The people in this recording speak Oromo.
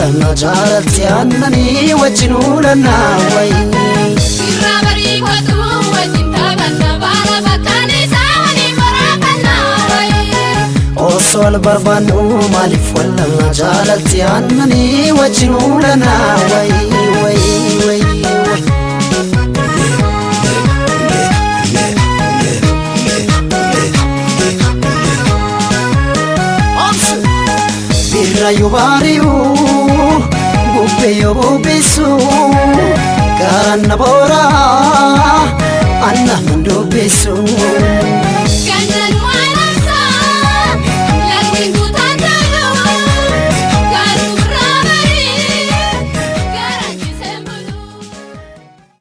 wallanna jaalatti aannanii wajjin uulanna wayi. Irraa barii kootu wajjin taphanna baala bakkaan isaa waliin waraabanna wayii. Osoo wal barbaannu maaliif wallanna jaalatti aannanii wajjin uulanna wayi wayi wayi wayi. Birra yoo bari'u, bubbee yoo bubbisu,